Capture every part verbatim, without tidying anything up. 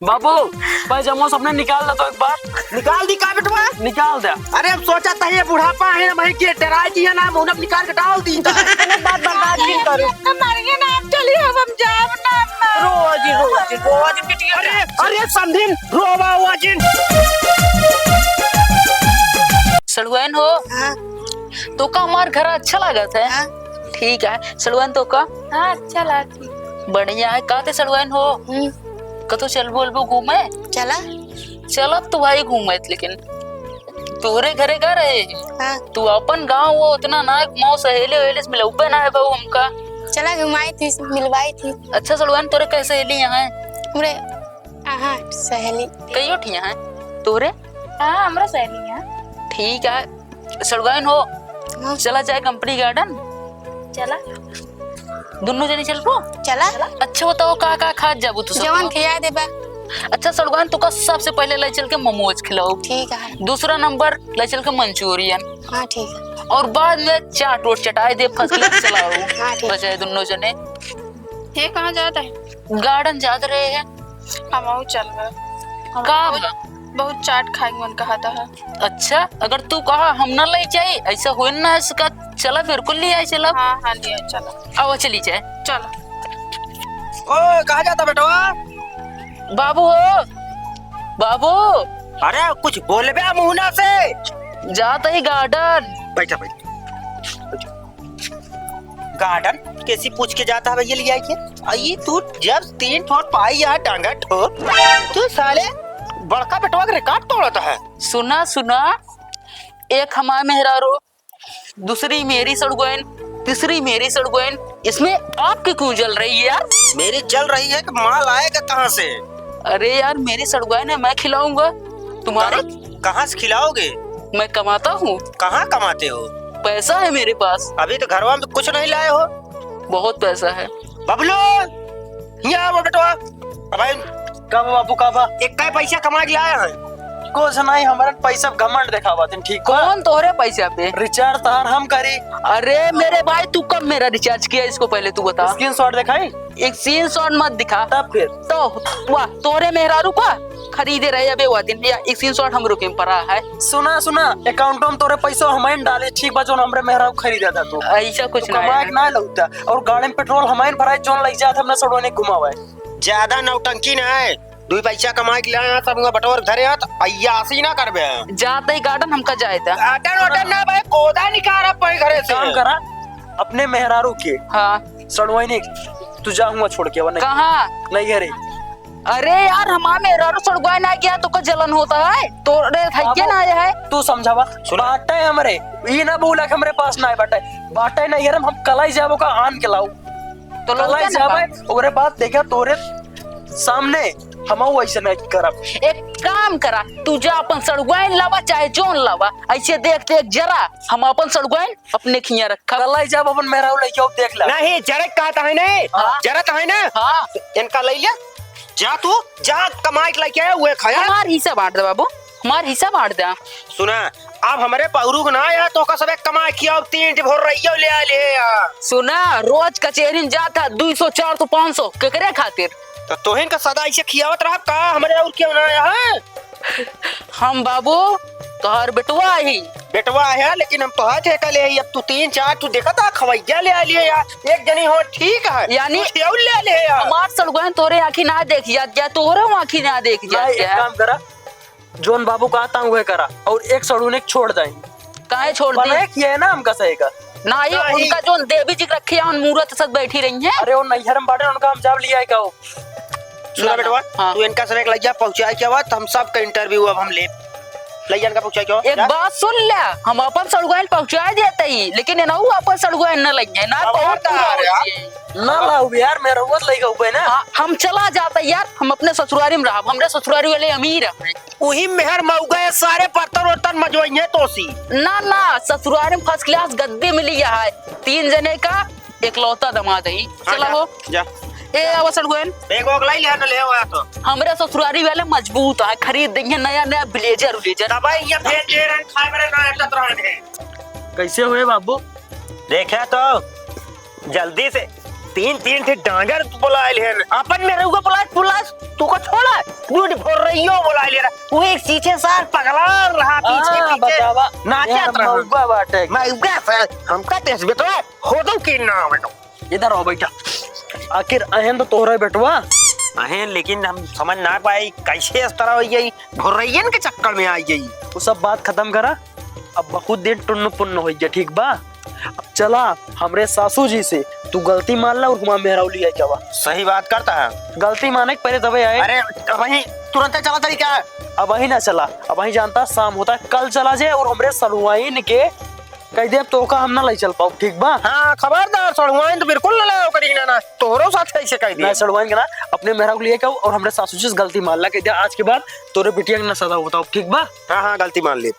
बाबू, पैजामा सबने निकाल दे तो एक बार। निकाल दी का बेटवा? निकाल दे। अरे, हम सोचा था ये बुढ़ापा है ना, वही के डराई दिया ना, मुंह निकाल के डाल दी। बात बर्बाद नहीं करो। हम मर गए ना, हम चली, हम, हम जाब ना, ना। रोज, रोज, रोज पिटिया। अरे, अरे, समधिन, रोवा, वाजिन। सड़ुआइन हो? हाँ। तोका हमार घर अच्छा लागत है? हाँ। ठीक है, सड़ुआइन तोका? हाँ, अच्छा लागत है। बढ़िया है। का ते सड़ुआइन हो? हम्म। कतो चलबो, उलबो घूमे? चला। चलब तो भाई घूमे, लेकिन तोरे घरे का रहे? हाँ। तू अपन गाँव हो, उतना ना घुमाओ, सहेले वहेले से मिलौबे ना है बहू हमका। चला घुमाई थी, मिलवाई थी। अच्छा सड़ुआइन, तोरे कैसे सहेली यहाँ है? हमरे, हाँ, सहेली। कईयो ठिया है तोरे? हाँ, हमरा सहेली है। ठीक है, सड़ुआइन हो, हाँ। चला जाए कंपनी गार्डन। चला। दुन्नो जनी चलबो? चला। अच्छा बताओ, का का खात जाबू तू सब? जवन खिया देबा। अच्छा सड़ुआइन, तोका सबसे पहले ले चल के मोमोज खिलाओ। ठीक है। दूसरा नंबर ले चल के मंचूरियन। हाँ, ठीक है। और बाद में चाट वोट चटाई दे, फर्स्ट क्लास चलाओ। हाँ, ठीक। बजाए दुन्नो जने। ये कहाँ जात है? गार्डन जात रहे हैं। हमहू चल गए। का बहुत, बा? बहुत चाट खाए के मन कहता है। अच्छा, अगर तू कहा हम ना ले जाई, ऐसा होए ना है इसका, चला फिर कुल ले आई, चला। हाँ, हाँ, ले आई, चला। आओ, चली जाए। चला। ओ, कहाँ जाता बेटवा? बाबू हो, बाबू। अरे, कुछ बोलबे मुहना से। जात ही गार्डन। बैठा, बैठा। गार्डन कैसी पूछ के जाता है भैया, लिया के? आ, ई तू जब तीन ठो पाई या डांगा ठो, तू साले बड़का बेटवा के रिकॉर्ड तोड़ता है। सुना, सुना, एक हमार मेहरारू, दूसरी मेरी सड़ुआइन, तीसरी मेरी सड़ुआइन, इसमें आपकी क्यों जल रही है यार? मेरी जल रही है कि माल आएगा कहाँ से? अरे यार, मेरी सड़ुआइन है, मैं खिलाऊंगा तुम्हारे। कहाँ, कहाँ से खिलाओगे? मैं कमाता हूँ। कहाँ कमाते हो? पैसा है मेरे पास। अभी तो घरवा में कुछ नहीं लाए हो। बहुत पैसा है। बबलू, यहाँ आओ बेटवा। अब भाई, का बा बाबू, का बा? एक का पैसा कमा के लाया है? कुछ नहीं, हमारे पैसा घमंड दिखावा तुम, ठीक बा? कौन तोहरे पैसा पे? रिचार्ज तहार हम करी। अरे मेरे भाई, तू कब मेरा रिचार्ज किया, इसको पहले तू बता। स्क्रीनशॉट दिखाई? एक स्क्रीनशॉट मत दिखा। तब फिर? तो वाह, तोरे मेहरारू का खरीदे रहे अबे वह दिन, या एक स्क्रीनशॉट हमरो के पड़ा है। सुना, सुना, अकाउंट में तोरे पैसा हम डाले, ठीक बा, जोन हमरे मेहरारू खरीदा था तू। ऐसा कुछ तू ना कमाए है। के ना लौटा, और गाड़ी में पेट्रोल हम भराए, जोन लग जात हमने सड़ोने घुमावे। ज्यादा नौटंकी ना है, दुई पैसा कमाए के लाए हैं, सब बटोर धरे हैं, तो अय्यासी ना करबे। जाते ही गार्डन हमका जाए था। गार्डन वार्डन ना भाई, कोदा निकाल अब भाई घरे से। काम करा, अपने मेहरारू के। हाँ। सड़वाइने, तू जा हुआ छोड़ के, वरना कहाँ? नहीं घरे। अरे यार, हमार मेहरारू सड़वाइन आ गया, तो का जलन होता है? तोरे थैके बाबू, ना आया है। तू समझावा, सुन। बाटे हमरे, ई ना बोला कि हमरे पास ना है बाटे। बाटे नहीं घरे, हम कलाई जाबो का आन के लाऊ। तो लौटे कलाई ना जाबे, बा। ओकरे बाद देखा तोरे सामने हम वैसे नहीं करब। एक काम करा, तू जा अपन सड़ुआइन लावा, चाहे जोन लावा, ऐसे देख देख जरा, हम अपन सड़ुआइन अपने खिया रखा। कलाई जाब अपन मेहरारू लइके आओ, देख ला। नहीं, जरे का तो है नहीं, हाँ। जरा तो है ना। हाँ। इनका ले ले, जा तू, जा कमाई के लेके आया, उहे खाया। हमार हिस्सा बांट दे बाबू, हमार हिस्सा बांट दे। सुना, अब हमरे पौरू के ना आया, तो का सबे कमाई किया, अब तीन ठी भोर रही ले आ ले आ। सुना, रोज कचेरी में जाता, दुई सौ, चार सौ, पाँच सौ, केकरे खातिर? तो तोहिन का सदा ऐसे खियावत रहब का? हमरे और क्यों ना आया है? हम बाबू, तोहर बेटवा ही। बेटवा है, लेकिन हम तोहर ठेका ले आई। अब तू तीन चार, तू देखा था, खवैया ले आ लिए यार। एक जनी हो, ठीक है। यानी कुछ और ले ले यार। हमार सड़ुआइन तोरे आँखी ना देखी जात, या तोहरे आँखी ना देखी जात नहीं, एक क्या? काम करा, जोन बाबू कहता हूँ वह करा, और एक सड़ुआइन के छोड़ जाए। काहे छोड़ दी? बने किए ना हमका सही का। नहीं, नहीं। उनका जोन देवी जी के रखे हैं, उन मूरत साथ बैठी रही हैं। अरे, वो नैहर में बाटे, उनका हम जाब लिया है का वो? सुना ना, बेटवा, हाँ। तू इनका सब एक लइया पहुँचाए के बाद हम सबका इंटरव्यू अब हम ले। लइया इनका पहुँचाए के बाद, एक जा। बात सुन ले, हम अपन सड़ुआइन पहुँचाए देते ही, लेकिन इनहू अपन सड़ुआइन न लइया, ना अब बहुत खबरदार बुरा हो यार। जाए। ना लाऊ यार, मेरा हुआ लइका हुआ है ना। हाँ, हम चला जाते यार, हम अपने ससुरारी में रहब, हमरे ससुरारी वाले अमीर हैं। वही मेहर मौगा है, सारे बर्तन वर्तन मजवाइए तोसी। ना, ना, ससुरारी में फर्स्ट क्लास गद्दी मिली है, तीन जने का एकलौता दमाद ही। हाँ, चला जा, हो। जा। ए, आवा सड़ुआइन। एक ओक लाई ले, ना ले आवा तो। हमरे ससुरारी वाले मजबूत है, खरीद देंगे नया, नया ब्लेजर, ब्लेजर। दबाई ये भेज दे रहे, खाए मेरे ना अटक रहे हैं। कैसे हुए बाबू? देखे तो, जल्दी से तीन, तीन ठे डांगर बोलाइल है। अपन मेहरउआ बोलाए, बोलाए, तू का छोड़ा, दूध भोरइयो बोलाइल है। वो एक चीचे सार पगला रहा पीछे, हाँ, पीछे। बतावा। नाचत यार, रहा। मउगा बाटे। मउगा से हमका तेज बेटवा, हो दो कि ना बेटवा। इधर आओ बेटा। आखिर अहन तो तोहरा बेटवा। अहन, लेकिन हम समझ ना पाए कैसे इस तरह हो गई, भोरइयन के चक्कर में आ गई। वो सब बात खत्म करा, अब बहुत दिन टुन्न पुन्न हो गया, ठीक बा? अब चला, हमरे सासू जी से तू गलती मान ला और हुआ मेहराऊ लिया जावा। सही बात करता है। गलती माने के पहले तबे आए। अरे, अबहीं तुरंते चला तरी का? अबहीं ना चला, अबहीं जानता शाम होता, कल चला जाए और हमरे सड़ुआइन के कह दे, अब तोका हम ना ले चल पाओ, ठीक बा? हाँ, खबरदार, सड़ुआइन तो बिल्कुल ना लाओ करी ना, ना, तोहरो साथ कैसे कह दिया? ना, सड़ुआइन के ना, अपने मेहराऊ के लिए कहो और हमरे सासू जी से गलती मान ला, कह दे, आज के बाद तोरे बिटिया के ना सदा होता हो, ठीक बा? हाँ, हाँ, गलती मान ले।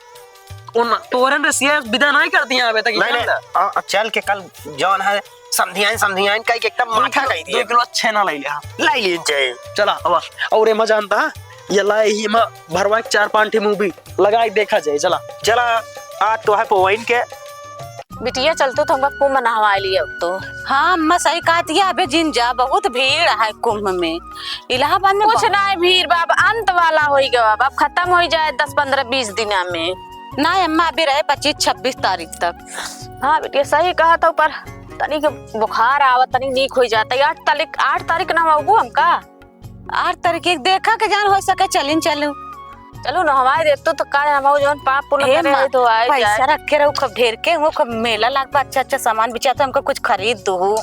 उन तोरन रसिया विदा नहीं कर दिया अबे तक, नहीं, जान नहीं, ला। आ, आ, चल के कल जौन है समधियाइन, समधियाइन कह के एकदम माठा कह दिया। दो किलो छेना ले ले, हाँ। ले लीन जाए। चला, अब और एमा जानता है, ये लाए ही एमा भरवा के चार पाँच ठे मूवी लगाई देखा जाए, चला। चला, आज तो है पोवाइन के। बिटिया, चल तू तो हमका कुंभ नहवाए लिए अब तो। हाँ अम्मा, सही कहत हिया, अबे जिन जा, बहुत भीड़ है कुंभ में। इलाहाबाद में कुछ बहुत ना है भीड़ बा, अब अंत वाला होई गवा, अब खत्म होई जाए दस, पन्द्रह, बीस दिना में। ना अम्मा, अभी रहे पच्चीस छब्बीस तारीख तक। हाँ बिटिया, सही कहत हो, पर तनी के बुखार आवत, तनी नीक होई जाता। आठ तारीख, आठ तारीख ना होगू हमका। आठ तारीख के देखा के जान हो सके, चलिन चलू। चलू नहवाए दे तू तो, का हम जौन पाप पुण्य हे करे माँ, है तो आए पैसा जाए। रखे रहू खूब ढेर के, वो खूब मेला लागबा, अच्छा अच्छा सामान बिचात, हमको कुछ खरीद दू।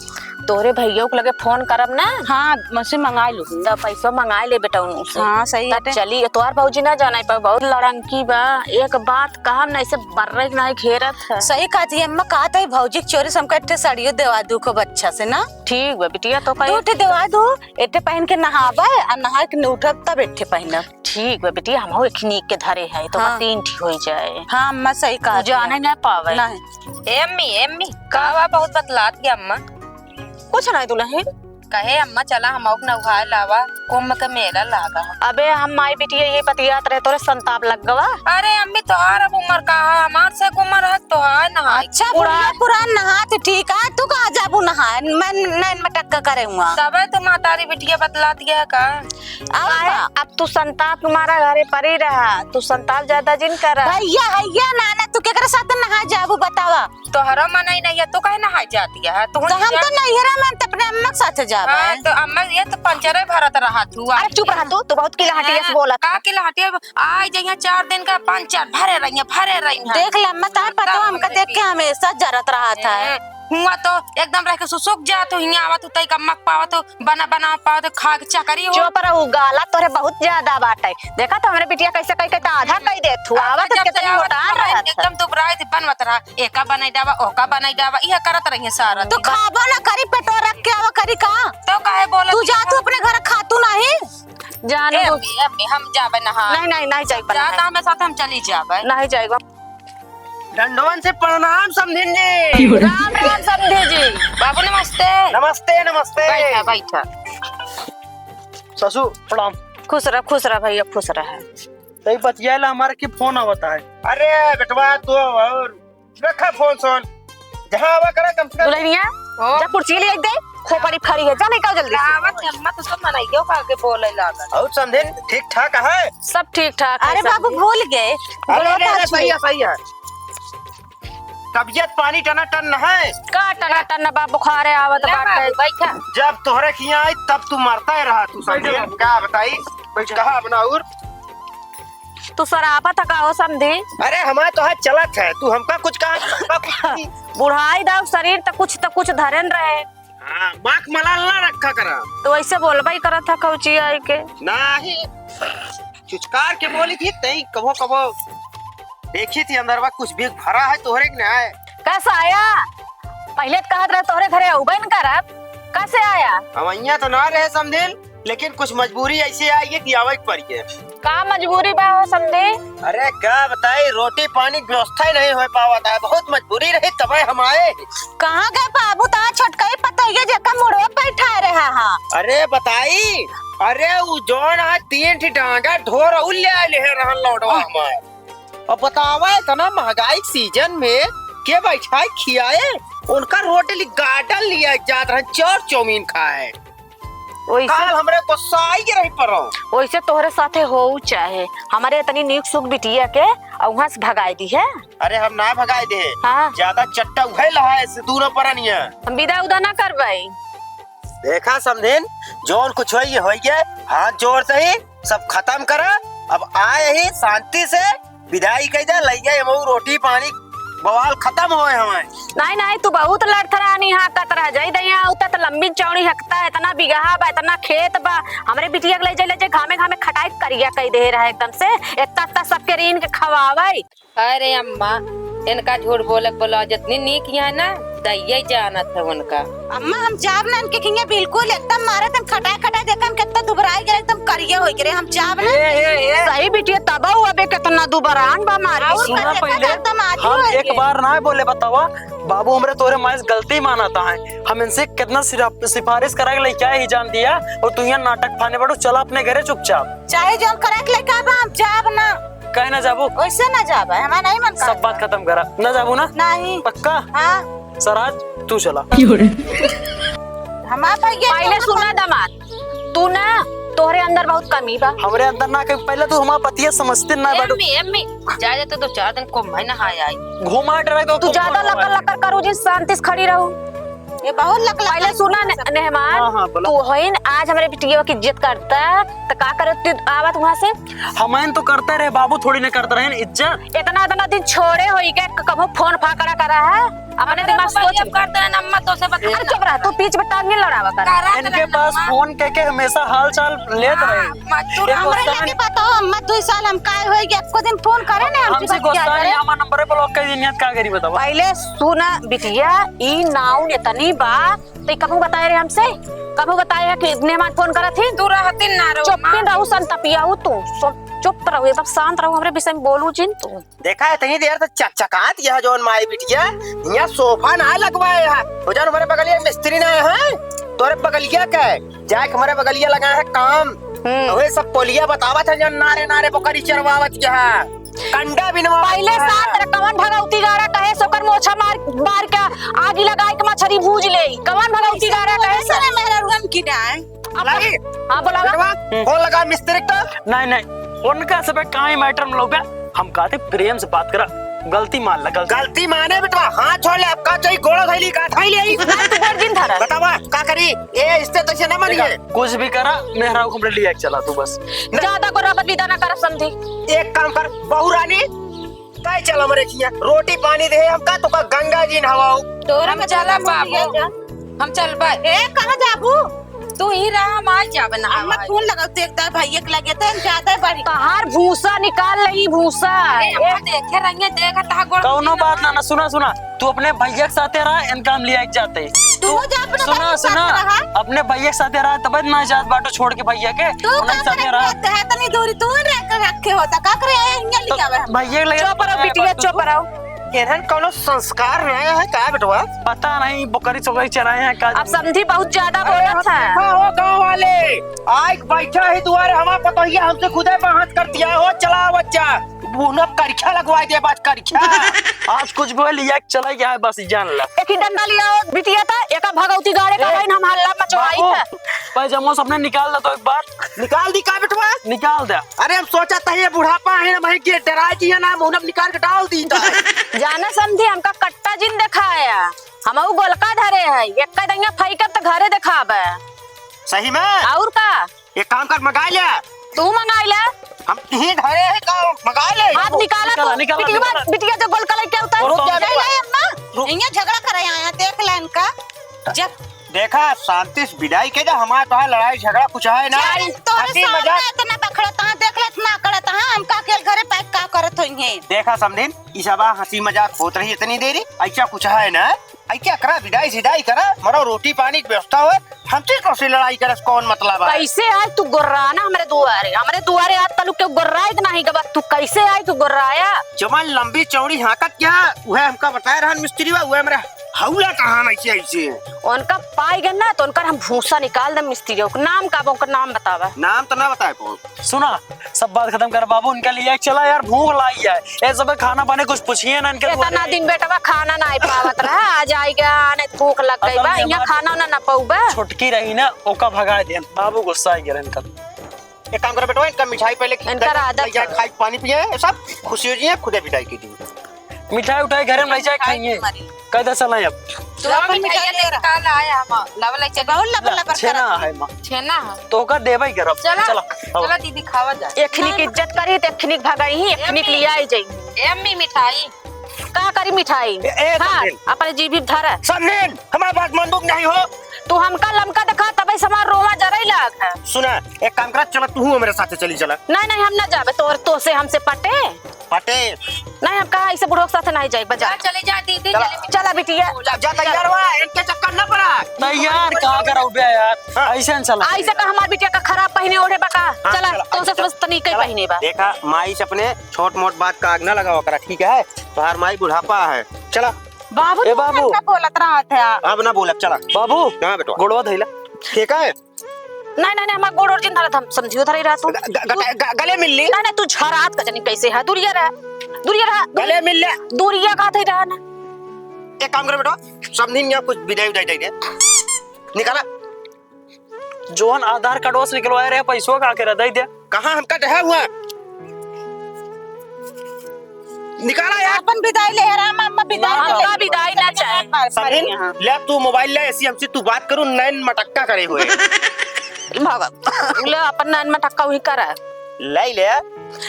तोरे भैया के लगे फोन करब ना। हाँ, मौसी मंगाए लू। तो पैसा मंगाए ले बेटा उनसे। हाँ, सही तब बाटे। चली, तोहार भौजी ना जाना पर बहुत लड़ंकी बा। एक बात कहब ना, ऐसे बर्रे के नहीं घेरत है। सही कहत ही अम्मा, कहत है भौजी के चोरी से हमका एक ठे साड़ियो देवा दू खूब अच्छा से ना। ठीक बा बिटिया, तो दू कहीं ठे देवा दू। एठे पहन के नहाबे, आ नहा के उठब तब एठे पहनब। ठीक बा बिटिया, हमहू एक नीक के धरे है, तो हाँ। तीन ठी होई जाए। हाँ अम्मा, सही कहा तू जाने ना पावे। नहीं। ए अम्मी, ए अम्मी, का बा बहुत बतलात गया अम्मा? कुछ नहीं दुल्हन। कहे अम्मा चला हमहू के नहाए लावा, कुंभ के मेला लागा। अबे हम माई बिटिया ये बतियात रहे, तोरे संताप लग गवा। अरे अम्मी तोहार अब उम्र का है, हमार से उम्र है तोहार नहाए। अच्छा बुढ़िया पुरान नहात ठीक है, तू कहाँ जाबू नहाए? मैं नैन मटक्का करे हुआ। तबे तो महतारी बिटिया बतलात गया का? आवा काहे? बा। अब तू संताप मारा घरे परी रहा, तू संताप ज्यादा जिन करा। भैया, हैया, नाना, तू केकरे साथ नहाए जाबू, बतावा? तोहरो मनई नहीं है, तू काहे नहाए जाती है? तू तो हम जा। तो नैहरा में त अपने अम्मा के साथ जाबे। हाँ, तो अम्मा ये तो पंचरे भरत रहा तू, अरे चुप रहा तू, तू बहुत किलहटिया से हाँ, बोलत का है। किलहटिया? आई जइया चार दिन का पंचर भरे रही है, भरे रही है। देख ले अम्मा, तार पतो हमका देख के हमेशा जरत रहा था। हुआ तो एकदम रह के सुसुक जात हो, हियाँ आवत हो, तई कम्मक पावत हो, बना बना पावत हो, खा के चकरी हो। चुप रहू, गाला तोरे बहुत ज्यादा बाटे। देखा तो हमरे बिटिया कैसे कह के तो आधा कह देत हो, आवत जब के से तनी आवत मोटान हो, रहत है। एकदम दुबराइत बनवत रहा, एका बनाई डावा, ओका बनाई डावा, इहे करत रही है सारा तू दिन। खाबो ना करी, पेटवा रख के आवा करी का? तो काहे बोलत तू जा, है? तू अपने घर खा, तू नहीं। जाने ए दो। अम्मी, अम्मी, हम जाबे नहा। नहीं, नहीं, नहीं जाइबा, जा, नहीं। ना, हमें साथ हम चली जाबे। नहीं जाइबा। डंडवन से प्रणाम समधिन जी। राम राम समधी जी। बाबू नमस्ते। नमस्ते, नमस्ते। बैठा, बैठा। ससु, प्रणाम। खुश रह, खुश रह भैया, खुश रह। तई बतियाला हमारे के फोन आवता है। अरे बेटवा, तू और रखा फोन सोन, जहाँ आवा करा कम से कम। दुल्हनिया, ओ। जा कुर्सी ले दे, खोपड़ी फरी है, जा निकल जल्दी से। आवत है, अम्मा, तू सब मनइयो का आगे बोले लागल। और समधिन ठीक ठाक है? सब ठीक ठाक है, अरे बाबू, समधी। भूल गए। अरे, बोलो अरे, अरे, बात सही है, सही है। तबियत पानी टनाटन न है? का टनाटन न बा, बुखारे आवत ले बाटे। बाबू, बैठा। जब तोहरे खिया आई, तब तू मरता ही रहा, तू समधिन। बैठा। का बताई? बैठा। कहा अपना और? तू सरापत ह का हो समधी? अरे हमार तो हाथ चलत है, तू हमका कुछ कहा, हमका कुछ नहीं। बुढ़ाई दाऊ शरीर त कुछ त कुछ धरेन रहे। हाँ, बाक मलाल ना रखा करा। तो ऐसे बोलबा ही करत ह कौची आई के। नाही, चुचकार के बोली थी, तई कबो कबो देखी थी अंदरवा कुछ भी भरा है तोहरे के ना है। कैसा आया? पहले तो कहत रहे तोहरे घरे अउबे न करब, कैसे आया? हम अइया तो ना रहे समधिन, लेकिन कुछ मजबूरी ऐसी आई है कि आवे के पड़ी है। का मजबूरी बा हो समधी? अरे का बताई, रोटी पानी के व्यवस्था ही नहीं हो पावत है, बहुत मजबूरी रही तबे हम आए। कहाँ गए बाबू, ता छोटका ही पतोहिया जेका मुड़वा बैठा रहा हा? अरे बताई, अरे उ जौन आज तीन ठी डांगा ढोर उ ले आए ले रहन लौटवा हमार। अब बतावा, इतना महंगाई के सीजन में के बैठाए खियाए? उनका रोटी ली गार्डन लिया जात रहे, चाउर चाउमीन खाए। ओइसे काल हमरे गुस्सा आई के रही परो। ओइसे तोहरे साथे होऊ चाहे, हमरे इतनी नीक सुख बिटिया के अउहाँ से भगाए दिहे। अरे हम ना भगाए दे। हाँ। ज्यादा चट्टा उहे लहाए से दूनो परनिया। हम विदा उदा ना करबै। देखा समधिन, जौन कुछ होई, होई गए, हाथ जोड़ से ही सब खतम करा। अब आए ही शांति से विदाई कइ दे, लइया एमऊ रोटी पानी बवाल खतम होए हमारे। नाहीं, नाहीं, तू बहुत लड़थरानी हाँकत रह जाई। दइया उतना त लंबी चौड़ी हकता है, इतना बिगहा बा, इतना खेत बा, हमरे बिटिया के ले जाए, ले जाए, घामे घामे खटाई करिया कइ दे रहा एकदम से। इतना, इतना सबके रीन के खवावे। अरे अम्मा, इनका झूठ बोले के बोला, जितनी नीक यहाँ ना, दइया जानत है उनका। अम्मा, हम जाब ना इनके खिंगे बिल्कुल, एकदम मारे तन खटाए खटाए, देखन कितना दुबराई गए, एकदम करिया हो गए, हम जाब ना। ए, ए, ए। सही बिटिया, तब अबे कितना दुबरान बा मारी। और सुना का पहले, एकदम आदि हम हो एक गए। बार ना बोले बतावा, बाबू हमरे तोरे माइस गलती मानता है, हम इनसे कितना सिरा-, सिफारिश करा के लेके आए ही जान दिया, और तू यहाँ नाटक फाने बड़ू, चला अपने घरे चुपचाप। चाहे जौन करे के लेके आबा, हम जाब ना। काहे ना जाबू? वैसे ना जाबा, हमारा नहीं मन सब करता। बात खतम करा, ना जाबू ना? नहीं। पक्का? हाँ। सराज, तू चला। हमार भैया पहले सुना दमाद, तू ना, तोहरे अंदर बहुत कमी बा। हमरे अंदर ना कमी, पहले तू हमार बतिया समझते ना बाटू। एम्मी, एम्मी, जा, जा, तो दो चार दिन को महीना हाय आई। घुमा डरा तो तू ज्यादा लकर लकर करू जी, शांति से खड़ी रहू। ये बहुत लक लक पहले सुना ने-, मेहमान, हाँ, हाँ, बोला। तू होइन आज हमरे बिटिया की इज्जत करता, तो का करत तू आवत वहाँ से? हमन तो करते रहे बाबू, थोड़ी ना करते रहे इज्जत। इतना, इतना दिन छोड़े होई के क-, कभो फोन फाकड़ा करा है? अपने दिमाग सोच। करते रहे, अम्मा तो से बता। अरे चुप रह, तू बीच में टांग नहीं लड़ावा कर। इनके पास फोन कह के हमेशा हाल चाल लेत रहे। हाँ, मत तू एक हमरे गुस्सा लगे में बताओ, अम्मा, दो साल हम काय होई गए, एको दिन फोन करे ना, हमसे हमसे गुस्सा नहीं, हमारा नंबर पे ब्लॉक कर दी, नियत का करी बताओ। पहले सुना बिटिया, ई नाउन इतनी बा, तो ई कबहू बताए रहे हमसे? कबहू बताए है कि मेहमान फोन करत ही? तू रहती ना रहो, चुप माँ। रहू, संतपिया हूँ तू। चुप, चुप रहू, एकदम शांत रहू, हमरे विषय में बोलू जिन तू। देखा, इतनी देर से चकचकात यह जौन माई बिटिया, यहाँ सोफा ना लगवाए है। वो जौन हमारे बगलिया मिस्त्री ना है, तोरे बगलिया का है। जाए के हमारे बगलिया लगा है काम। हम्म। वही सब पोलिया बतावत है, जौन नारे नारे बकरी चरवावत यहाँ। कंडा बिनवा पहले है। साथ रह, कवन भगवती गाड़ा कहे से ओकर मोछा मार, मार के आगी लगाए के मछरी भूज ले। कवन भगवती गाड़ा कहे से? मेहरा रुगन की ना है। अब लगी? हाँ, बोला। बेटवा, हम्म। फोन लगा मिस्त्री का। नहीं, नहीं, उनका सब काई मैटर में लोग हम कहते प्रेम से बात करा, गलती मान ला, गलती। गलती माने बेटवा, हाथ छोड़ ले, अब का चाहिए, गोड़ धइली, का धइली आई? ना, तू गोड़ जिन धरा। बतावा, का करी? ए, इससे तो इसे ना मानिए। देखा, कुछ भी करा, मेहरारू को हमरे लिए एक चला तू बस। ज्यादा को रबत विदा ना कर समझी। एक काम कर, बहू रानी, तय चल हमरे खिया, रोटी पानी दे हमका, तो का गंगा जी नहवाओ। तोरा हम में चला ज्यादा बाबू। बोलिए जा। हम चलबे। ए, कहाँ जाबू? तू ही रहा, हम आ जाबे ना। अम्मा, फोन लगाओ, तू एक दाई भैया के लगे थे, हम जाते बड़ी। तहार भूसा निकाल लई, भूसा। अरे, अम्मा, देखे रहिए, देख, तहार गोड़ कौनो बात ना, ना, सुना, सुना, तू अपने भैया के साथे रहा, इनका हम लिया के जाते। तू जा अपने सुना, भैया के साथे सुना, रहा। अपने भैया के साथे रहा, तब ना जात बाटो छोड़ के भैया के, तू उन्हीं का साथे करे रहा। रहते है, इतनी दूरी तू रह के रखे होता, का करे, हियाँ लिया आवे हम। भैया के लगे चुप रहो, बिटिया, चुप रहो। एहन कौनो संस्कार नया है का बेटवा? पता नहीं, बकरी सोकरी चराए हैं का? अब समधी बहुत ज्यादा अरे बोलत है। देखा हो गाँव वाले, आइक बैठा है दुआरे, हमार पतोहिया हमसे खुदे बाहत करतिया हो, चला बच्चा, मुँह में करिखा लगवाई दे, बात करिखा। आज कुछ बोल लिया, चला गया है, बस जान ला। एक ही डंडा लिया हो, बिटिया था, एका भगवती गाड़े का ए, बहन हम हल्ला मचवाई बाबू, था। पैजामा से अपने निकाल ला तो एक बार। निकाल दी का बेटवा? निकाल दे। अरे हम सोचा था ये बुढ़ापा है ना भाई, ये डरा जी है ना, मुँह में निकाल के डाल दी था। जाना समधी, हमका कट्टा जिन दिखाया, हमहू गोलका धरे है, एक दइया फैकब त घरे देखाबे। सही में? और का? एक काम कर, मंगा ले। तू मंगा ले। हम यहीं धरे है तो मंगा ले। हाथ निकाला निकाला, तू। निकाला, बिटिया, निकाला। बिटिया जो गोलका लेके होता है। रुक जा, ले, ले, अम्मा। रुक। इहाँ झगड़ा करे आया, देख ले इनका। जब देखा, शांति से विदाई के जा, हमारे तोहार लड़ाई झगड़ा कुछ है ना। अरे, तोरे हंसी सामने मजाक। इतना बखड़त हाँ, देख ले, इतना अकड़त हाँ, हम का अकेल घरे पैक का करत होइहें। देखा समधिन, ई सब हंसी मजाक होत रही इतनी देरी, ऐसा कुछ है ना, ऐसा करा, विदाई सिदाई करा, मरो रोटी पानी की व्यवस्था हो, हमसे कौन सी लड़ाई करस, कौन मतलब है? कैसे आए तू गोर्राना हमरे दुआरे, हमरे दुआरे आज तलुक के गोर्राए के नहीं गबा, तू कैसे आए तू गोर्राया? जवान लंबी चौड़ी हाँकत क्या, वह हमका बताए रहन मिस्त्री बा, वह हमरे हौला कहाँ नहीं से ऐसे? उनका पाई गए ना, तो उनकर हम भूसा निकाल दे मिस्त्रियों को। नाम का बा, उनकर नाम बतावा। नाम तो ना बताए पाओ। सुना, सब बात खतम कर बाबू, उनका लिए चला यार, भूख लाई है। ए सब खाना बने कुछ पूछिए ना इनके इतना दुआरे। दिन बेटवा खाना नहीं पावत रहा, आ जाएगा, नहीं भूख लग गई असल बा, में यहाँ हमार खाना उना ना पाऊबा। छोटकी रही ना, ओका भगा देन, बाबू गुस्सा आ गया इनका। एक काम करो बेटवा, इनका मिठाई पहले खि-, इनका दे, आदत दे, है। खाई, पानी पिए, सब खुशी हो जाइए, खुदे विदाई की दी। मिठाई उठाई घरे में ले जाए, खाइए। हमारी। कह दे चला अब। तू अपन मिठाई ले रहा। काल आया हम, लव ले चल। बहुत लबर ला, लबर छेना करत है माँ। छेना है। तो ओकर देबे करब। चला, चला, अब। चला दीदी, खावा जा। एखनी के इज्जत करी, तो एखनी के भगाई ही, एखनी के लिए आई जाई। ए अम्मी, मिठाई। का करी मिठाई? ए, ए, हाँ, समधिन। अपने जीभी धरा। समधिन, हमार बात मानबू कि नहीं हो? तू हमका लमका देखा, तबे से हमार रोवा जरई लाग है। सुना, एक काम करा, चला तू हमरे साथे चली चला। नहीं, नहीं, हम ना जाबे, तोर, तो से हमसे पटे। पटे। नहीं, हम कहा ऐसे बुढ़ो के साथे नहीं जाई, बजा। जा, चले जा दीदी, चला। चले। चला बिटिया। जा, जा तैयार हुआ, इनके चक्कर ना पड़ा। तैयार का करौ बे यार? हाँ। ऐसे न चला। ऐसे का हमार बिटिया का खराब पहिने ओढ़े बा का? हाँ, चला, चला, तो से चला। बस तनी कई चला। पहिने बा। देखा, माई से अपने छोट मोट बात का आग ना लगावा करा, ठीक है? तोहार माई बुढ़ापा है। चला। बाबू, ए तू बाबू। का बोलत रहत है? अब ना बोलब, चला। बाबू, हाँ बेटवा। गोड़वा धइला। ठीक है? नहीं, नहीं, नहीं, हमार गोड़ ओड़ जिन धरत, हम समझियो धरे रहा तू। ग-, ग-, ग-, ग-, गले मिल ली। नहीं, नहीं, तू झरात का जनी कैसे है? दूरिया रहा, दूरिया रहा। गले मिल ले। दूरिया का थे रहा ना। एक काम करो बेटवा, समधिन यहाँ कुछ विदाई उदाई दे दे। निकाला। जोहन आधार कार्डवा से निकलवाए रहे, पैसवा का आके रह दे दे। कहाँ हमका डहा हुआ? निकाला यार। अपन विदाई ले रहा, मामा विदाई ना, ले। हमका विदाई ना चाहे। समधिन, यहाँ। ले तू मोबाइल ले, ऐसी हमसे तू बात करू, नैन मटक्का करे हुए। भगत, ले अपन नैन मटक्का वही करा। ले ले।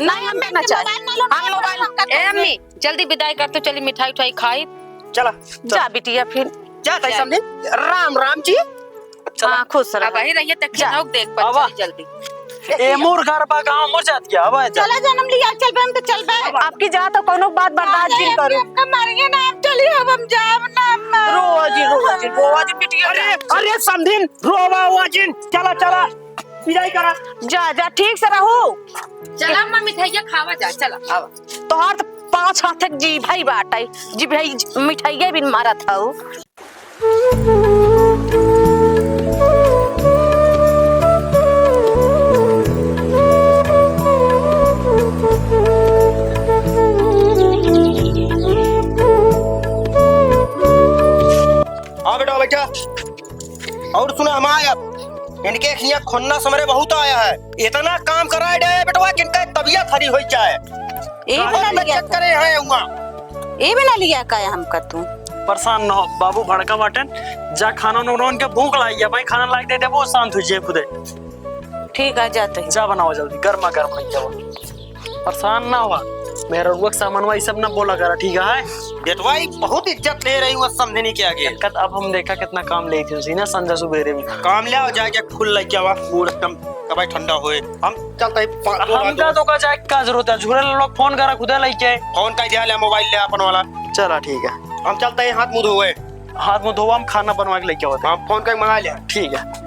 नहीं, हम ना चाहे। मोबाइल ना लो, हम ना मोबाइल, हम ए अम्मी, जल्दी विदाई कर तो चली मिठाई उठाई खाई। चला, चला। जा बिटिया फिर। जा ताई समधिन, राम राम जी। चला। हाँ, खुश रह। अब वही रहिए, तक जा। नौक देख पर आवा। चली जल्दी। ए मोर घर बा गाँव मोर जात गया, अब जा। चला जन्म लिया, चल बे, हम तो चल बे। आपकी जा तो कोनो बात बर्दाश्त नहीं करू। आपका मर गया ना, आप चलिए, अब हम जाब ना, अम्मा। रोवा जिन, रोवा जिन, रोवा जिन बिटिया। अरे, अरे समधिन, रोवा, रोवा जिन, चला, चला, विदाई करा। जा, जा, ठीक से रहू। चला अम्मा, मिठाइया खावा जा, चला, आवा। तोहार तो पाँच हाथ एक जीभ ही बाटे, जीभ ही मिठाइया बिन मारत हऊ। हाँ बेटा, बैठा। और सुना, हम आया, इनके हियाँ खोन्ना समरे बहुत आया है। इतना काम कराए दे बेटवा, कि इनका तबियत हरी होइ जाए। ए बहुत बिना लिया मेहनत करे हैं हुआ। ए बिना लिया का है हमका तू? परेशान न हो, बाबू भड़का बाटेन, जा खाना उना उनके भूख लागी है, भाई खाना लाग दे दे, वो शांत हो जाए खुदे। ठीक है, जाते हैं। जा बनावा जल्दी, गर्मा गर्म नहीं जावा। परेशान ना हुआ, मेहररुआ के सामानवा ई सब ना बोला करा, ठीक है? बेटवा, ई बहुत इज्जत ले रही हुआ समधिनी के आगे। दिक्कत अब हम देखा कितना काम ले थी उसी ना संझा सुबेरे में। काम ले आओ, जाके फूल लेके आवा, मूड एकदम कबाई ठंडा होए। हम चलते हैं पा-, दो हमका तो का जाए का जरूरत है, झूरे लोग फोन करा खुदे लेके। फोन का दिया ले, मोबाइल ले अपन वाला। चला ठीक है। हम चलते हैं हाथ मुंह धोए। हाथ मुंह धोवा, हम खाना बनवा के लेके आवत है। हम फोन करके मंगा ले। ठीक है।